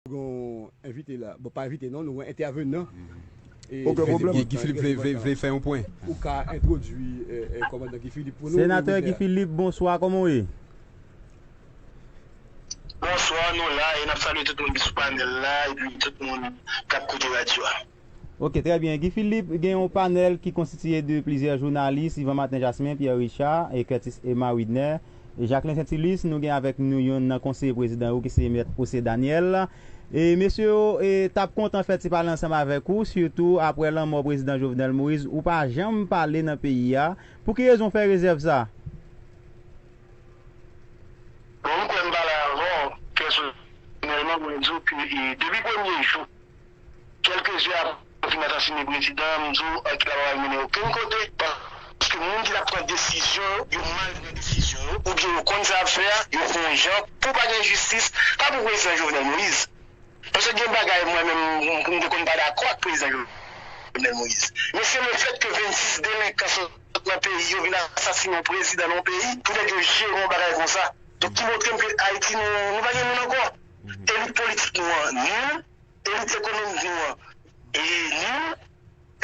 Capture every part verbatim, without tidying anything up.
Gon envite la. Bon, pa envite non, nou gen entèvenan. E, okenn pwoblèm. Guy, Guy Philippe vle, vle, vle fè yon pwen. Ou ka entwodui, eh, eh, kòmandan Guy Philippe pou nou? Senatè Guy Philippe, bonswa, kòman w ye? Bonswa, nou la, e n ap salye tout moun ki sou panèl la, epi tout moun k ap koute radyo a. Ok, trè byen. Guy Philippe, gen yon panèl ki konstitiye de plizyè jounalis, Yvan Martin Jasmin, Pierre Richard, e Curtis Emma Widner, e Jacquelin Saintilus. Nou gen avèk nou youn nan konseye prezidan yo, ki se Mèt José Daniel. E mesye yo, e, t ap kontan fè ti pale ansanm avèk ou, sitou apre lanmò prezidan Jovenel Moïse. Ou pa janm pale nan peyi a. Pou ki rezon w fè rezèv sa? Bon, m kwè m pale avè w pèsonèlman, mwen di w ke, e, depi premye jou, kèlke zè apre yo fin asasinen prezidan, m di w, ankèt la pa pral mennen okenn kote, paske moun ki t ap pran desizyon yo, yo mal pran desizyon yo, oubyen yo konn sa y ap fè a, yo fè yon jan pou pa gen jistis, pa pou prezidan Jovenel Moïse. Paske gen bagay mwen menm, m, m te konn pa dakò ak prezidan Jovenel Moïse. Men se lefèt ke vennsis delenkan sot nan peyi yo vin asasinen yon prezidan nan yon peyi, pou nèg yo jere yon bagay konsa. Donk, ki montre m ke Ayiti, nou, nou pa gen moun ankò. Elit politik nou an nil, elit ekonomik nou an, e, nil,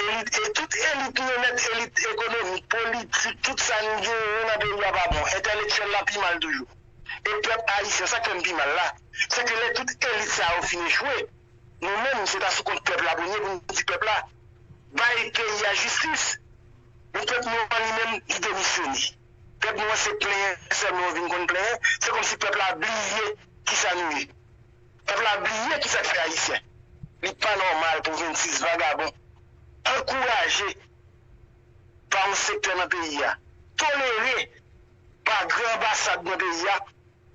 elit, e tout elit nou nèt, elit ekonomik, politik, tout sa nou genyen nan peyi a pa bon. Entèlektyèl la pi mal toujou. E pèp ayisyen, sa k fè m pi mal la, se ke lè tout elit sa yo fin echwe, nou menm, se ta sou kont pèp la premye pou nou di pèp la, bay peyi a jistis. Men pèp nou an li menm, li demisyone. Pèp nou an se plenyen sèlman yo vin konn plenyen. Se kòmsi pèp la bliye kisa nou ye. Pèp la bliye kisa k fè ayisyen. Li pa nòmal pou vennsis vagabon ankouraje pa yon sektè nan peyi a, tolere pa gran anbasad nan peyi a,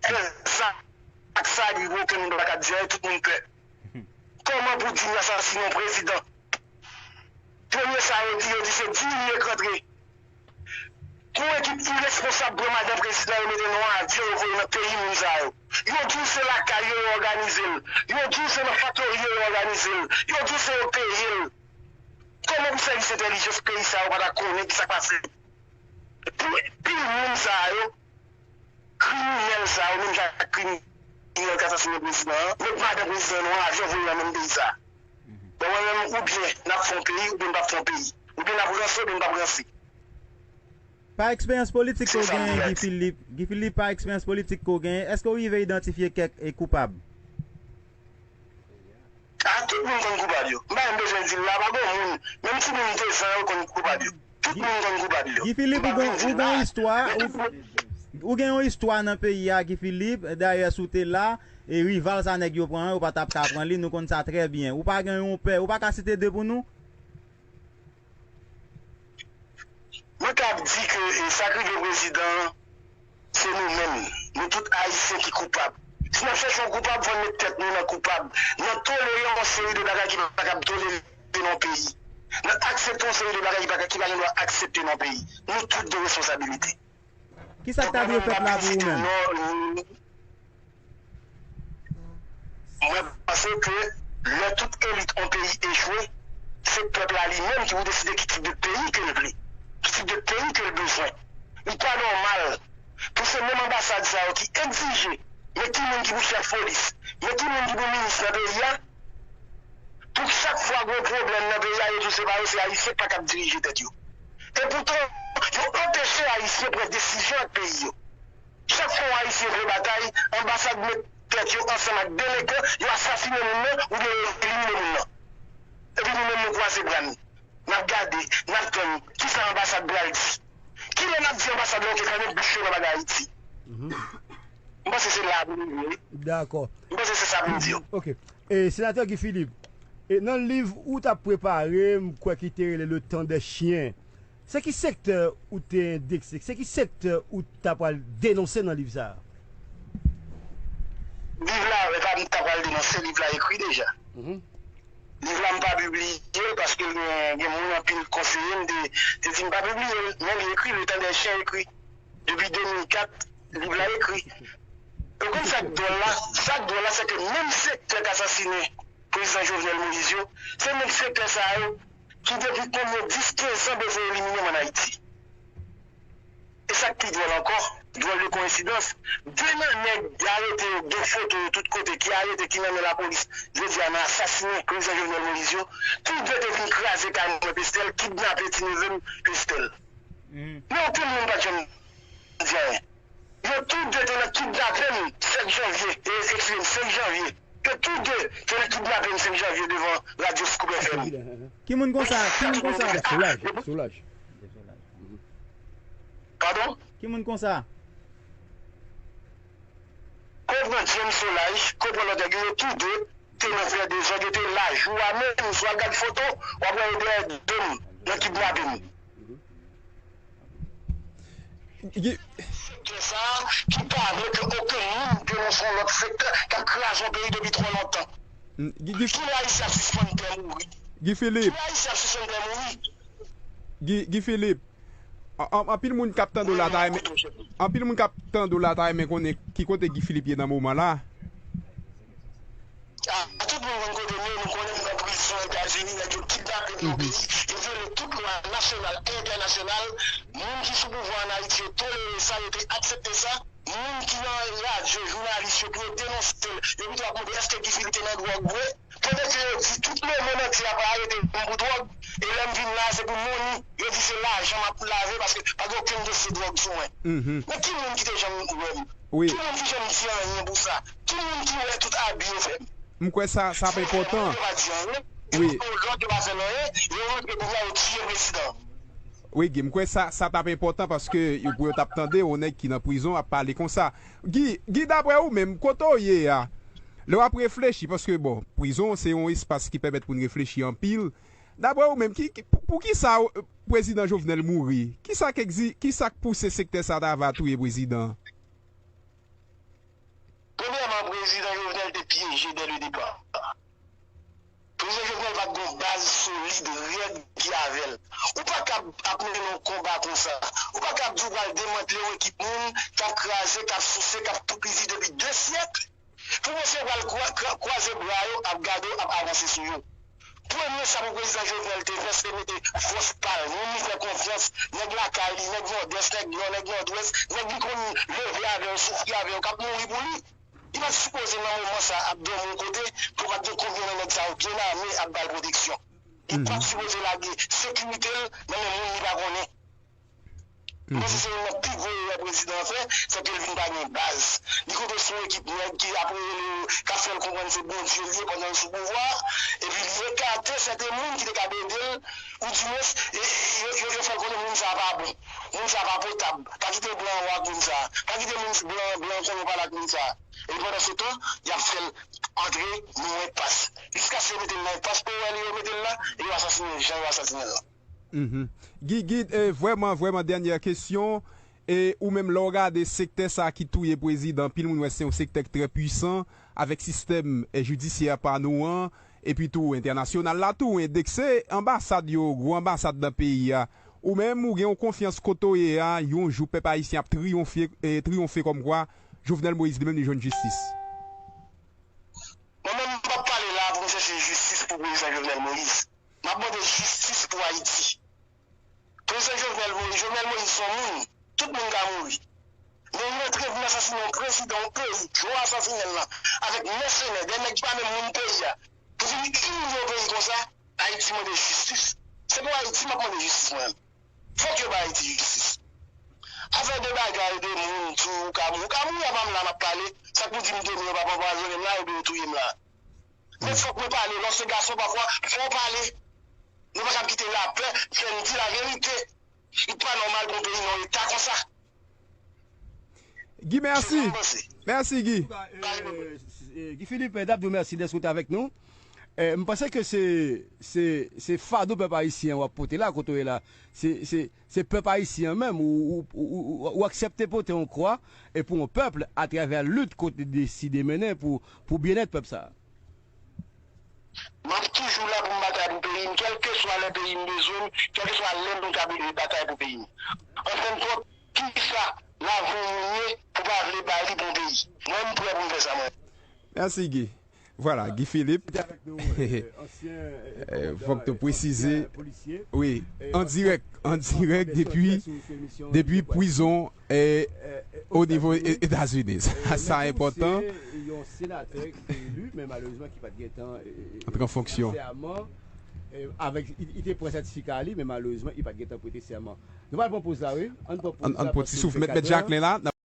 fè zak sa ki pou okenn moun pa ka di anyen, tout moun pè. Kòman pou di n asasinen yon prezidan? Premye sa yo di, yo di se di li k rantre. Gon ekip iresponsab pran madan prezidan, yo mete nan yon avyon, yo voye nan peyi moun sa yo. Yo di w se lakay yo yo òganize l. Yo di w se nan faktori yo yo òganize l. Yo di w se yo peye l. Kòman pou sèvis entèlijans peyi sa yo pa ta konnen kisa k pase? Pou pil moun sa yo, kriminèl sa yo, menm jan ak kriminèl k asasinen prezidan an, met madan prezidan nan yon avyon voye nan menm peyi sa. Bon, mwen menm, oubyen n ap fè yon peyi, oubyen n p ap fè yon peyi. Oubyen n ap ranse, oubyen n p ap ranse. Pa eksperyans politik ke w genyen, Guy Philippe, Guy Philippe, pa eksperyans politik ke w genyen, èske w rive idantifye kèk, e, koupab? A, tout moun konn koupab yo. M pa menm bezwen di l la, pa gon moun, menm timoun de zan yo konn koupab yo. Tout moun konn koupab yo. Guy Philippe, ou gon, ou gon istwa, ou, ou gen yon istwa nan peyi a, Guy Philippe, dayè si w te la, e rival sa nèg yo pran an, yo pa t ap ka pran li, nou konn sa trè byen. Ou pa gen yon pè, ou pa ka site de pou nou? Mwen ka ap di ke, e, sa k rive prezidan an, se nou menm, nou tout ayisyen ki koupab. Si n ap chèche yon koupab, fò n met tèt nou nan koupab. Nan tolere yon seri de bagay ki pa kab tolere nan yon peyi. Nan aksepte yon seri de bagay ki pa, ki pa gen dwa aksepte nan yon peyi. Nou tout gen responsabilite. Kisa k ta dwe fèt la pou ou menm? Mwen panse ke lè tout elit yon peyi echwe, se pèp la li menm ki pou deside ki tip de peyi ke l vle, ki tip de peyi ke l bezwen. Li pa nòmal pou se menm anbasad sa yo ki egzije, men ki moun ki pou chèf polis, men ki moun ki pou minis nan peyi a, pou chak fwa gen yon pwoblèm nan peyi a, yo di w se pa yo, se Ayisyen k pa kab dirije tèt yo. Epoutan, yo anpeche Ayisyen pran desizyon ak peyi yo. Chak fwa yon Ayisyen vle batay, anbasad met tèt yo ansanm ak delenkan, yo asasinen moun nan oubyen yo elimine moun nan. Epi nou menm nou kwaze bra n, n ap gade, n ap tann kisa anbasad pral di. Kilè n ap di anbasad la, oke, fèmen bouch yo nan bagay Ayiti? M panse se la pou nou ye. Dakò. M panse se sa pou n di yo. Ok. E, Senatè Guy Philippe, e, nan liv ou t ap prepare, m kwè ki te rele Le temps des chiens, se ki sektè ou te endekse? Se ki sektè ou ta pral denonse nan liv sa a? Liv la, e pa m ta pral denonse, liv la ekri deja. Liv la, m pa pibliye l paske l gen, gen moun anpil konseye m te, te di m pa pibliye l, men li ekri, Le temps des chiens ekri. Depi de mil kat, liv la ekri. Ou konn sa k dwòl la? Sa k dwòl la, se ke menm sektè k asasinen prezidan Jovenel Moïse yo, se menm sektè sa yo ki depi konbyen dis, kenz an bezwen elimine m ann Ayiti. E sa k pi dwòl ankò, Dwòl de koyensidans, de nan nèg ki arete yo, gen foto yo tout kote, ki arete, ki nan men lapolis, jodi a nan asasinen prezidan Jovenel Moïse yo, tou de te vin kraze kay mwen Pestel, kidnape ti neve m Pestel. Men okenn moun pa t janm di anyen. Yo tou de te nan kidnape m sèt janvye, e, eskize m, senk janvye. Yo tou de te nan kidnape m senk janvye devan radyo Scoop F M. Ki moun konsa? Ki moun konsa? Soulaj, Soulaj. Padon? Ki moun konsa? Konprann James Soulaj, konprann lòt nèg yo, yo tou de te nan fè dezòd, yo te la jou a menm. Si w al gad foto, w ap wè yo dèyè do m nan kidnape m. Sektè sa a ki pa vle ke okenn moun denonse yon lòt sektè k ap kraze yon peyi depi twò lontan. Tout Ayisyen ap sispann pè mouri. Tout Ayisyen ap sispann pè mouri. Guy, Guy Philippe, an- an- anpil moun k ap tande w la ta renmen, anpil moun k ap tande w la ta renmen konnen ki kote Guy Philippe ye nan moman la. A, tout moun konn kote m ye, nou konnen m nan prizon Etazini, nèg yo kidnape m nan peyi, yo vyole tout lwa nasyonal e entènasyonal. Moun ki sou pouvwa ann Ayiti yo tolere sa, yo te aksepte sa. Moun ki nan radyo, jounalis yo, pou yo denonse l, yo pito ap mande èske Guy Philippe te nan dwòg vre. Pandan ke yo di tout lemonn antye ap arete m pou dwòg, e lè m vin la, se pou moni. Yo di se lajan m ap lave paske pa gen okenn dosye dwòg sou mwen. Men ki moun ki te janm wè m? Ki moun ki janm di anyen pou sa? Ki moun ki wè tout abi yo fè m? M kwè sa, sa ap enpòtan. Yo pa di anyen. Yo pa fè anyen. Yo rantre kounye a, yo tiye prezidan. Wi, Guy, m kwè sa, sa t ap enpòtan paske yo, pou yo t ap tande yon nèg ki nan prizon ap pale konsa. Guy, Guy, daprè ou menm, kote w ye a, lè w ap reflechi, paske, bon, prizon se yon espas ki pèmèt moun reflechi anpil. Daprè ou menm, ki, ki, pou, poukisa, euh, prezidan Jovenel mouri? Kisa k egzi-, kisa k pouse sektè sa ta va touye prezidan? Premyèman, prezidan Jovenel te pyeje dès le départ. Prezidan Jovenel pa t gen yon baz solid, rèd ki avè l. Ou pa kab ap mennen yon konba konsa. Ou pa kab di w pral demantle yon ekip moun k ap kraze, k ap souse, k ap toupizi depi de syèk. Pou mesye pral kwa-, kwa-, kwaze bra yo, ap gade w, ap avanse sou yo. Premye sa pou prezidan Jovenel te fè, se te mete fòs pa l, moun li fè konfyans, nèg lakay li, nèg Nòdès, nèg Nò, nèg Nòdwès, nèg li konn leve avè yo, soufri avè yo, k ap mouri pou li. Li pa t sipoze nan moman sa ap dòmi yon kote, pou pa t gen konbyen nan nèg sa yo byen ame ap ba l pwoteksyon. Li pa t sipoze lage sekirite l nan men moun li pa konnen. M panse se youn nan pi gwo erè prezidan an fè, se ke l vin pa gen baz. Li konte sou yon ekip nèg ki ap rele yo, k ap fè l konprann se Bondye l ye pandan l sou pouvwa a, epi li ekate sèten moun ki te kab ede l, oudimwens, e, yo, yo, yo fè l konnen moun sa a pa bon, moun sa a pa potab, pa kite blan yo ak moun sa a, pa kite moun blan, blan konnen pale ak moun sa a. E pandan se tan, y ap fè l antre nan yon enpas. Jiskaske yo mete l nan enpas, pou yo wè li yo mete l la, e yo asasinen l jan yo asasinen l la. Mhm. Guy, Guy, eh, vrèman, vrèman, dènyè kesyon. E ou menm, lè w gade sektè sa a ki touye prezidan, anpil moun wè se yon sektè ki trè pwisan, avèk sistèm, eh, jidisyè pa nou an, epi tou entènasyonal la tou endekse, anbasad yo, gwo anbasad nan peyi a. Ou menm, ou gen yon konfyans kote w ye a, yon jou pèp ayisyen ap triyonfe, eh, triyonfe kòmkwa Jovenel Moïse li menm li jwenn jistis? Mwen menm, m p ap pale la pou m chèche jistis pou prezidan Jovenel Moïse. M ap mande jistis pou Ayiti. Prezidan Jovenel Moïse, Jovenel Moïse se yon moun, tout moun ka mouri. Men li rantre vin asasinen yon prezidan yon peyi, jan w asasinen l lan, avèk mèsenè, de nèg ki pa menm moun peyi a, pou vin imilye yon peyi konsa, Ayiti mande jistis. Se pou Ayiti m ap mande jistis mwen menm. Fòk yo bay Ayiti jistis. Afè de bagay de moun di w ka mouri, ou ka mouri a pa m la m ap pale, sa k pou di m demen yo p ap anpwazonnen m la oubyen yo touye m la. Men fòk mwen pale, lè w se gason pafwa, fò w pale. Nou pa kab kite lapè fè n di laverite. Li pa nòmal pou yon peyi nan yon eta konsa. Guy, mèsi. Mèsi, Guy. Antouka, eh, eh, Guy Philippe, eh, n ap di w mèsi dèske w te avèk nou. Eh, m panse ke se, se, se fado pèp ayisyen an w ap pote la, kote w ye la. Se, se, se pèp ayisyen an menm, ou, ou, ou, ou, ou aksepte pote yon kwa, e pou yon pèp, atravè lit ke w te deside mennen pou, pou byennèt pèp sa a. M ap toujou la pou m batay pou peyi m, kèlkeswa lè peyi m bezwen m, kèlkeswa lè m ta bezwen batay pou peyi m. Anfendkont, kisa lavi yon moun ye pou pa vle ba li pou yon peyi? Mwen, m prè pou m fè sa, mwen. Mèsi, Guy. Vwala, Guy Philippe. Fòk te presize. Wi, an dirèk, an dirèk depi, depi prizon o nivo Etazini. Sa, sa enpòtan. Yon senatè ki te eli, men malerezman ki pa t gentan antre an fonksyon. Avèk, li te pran sètifika li, men malerezman, li pa t gentan prete sèman. Nou pral pran poz la, wi. Ann pran poz la, paske li fè kat è. Mèt Jacquelin la.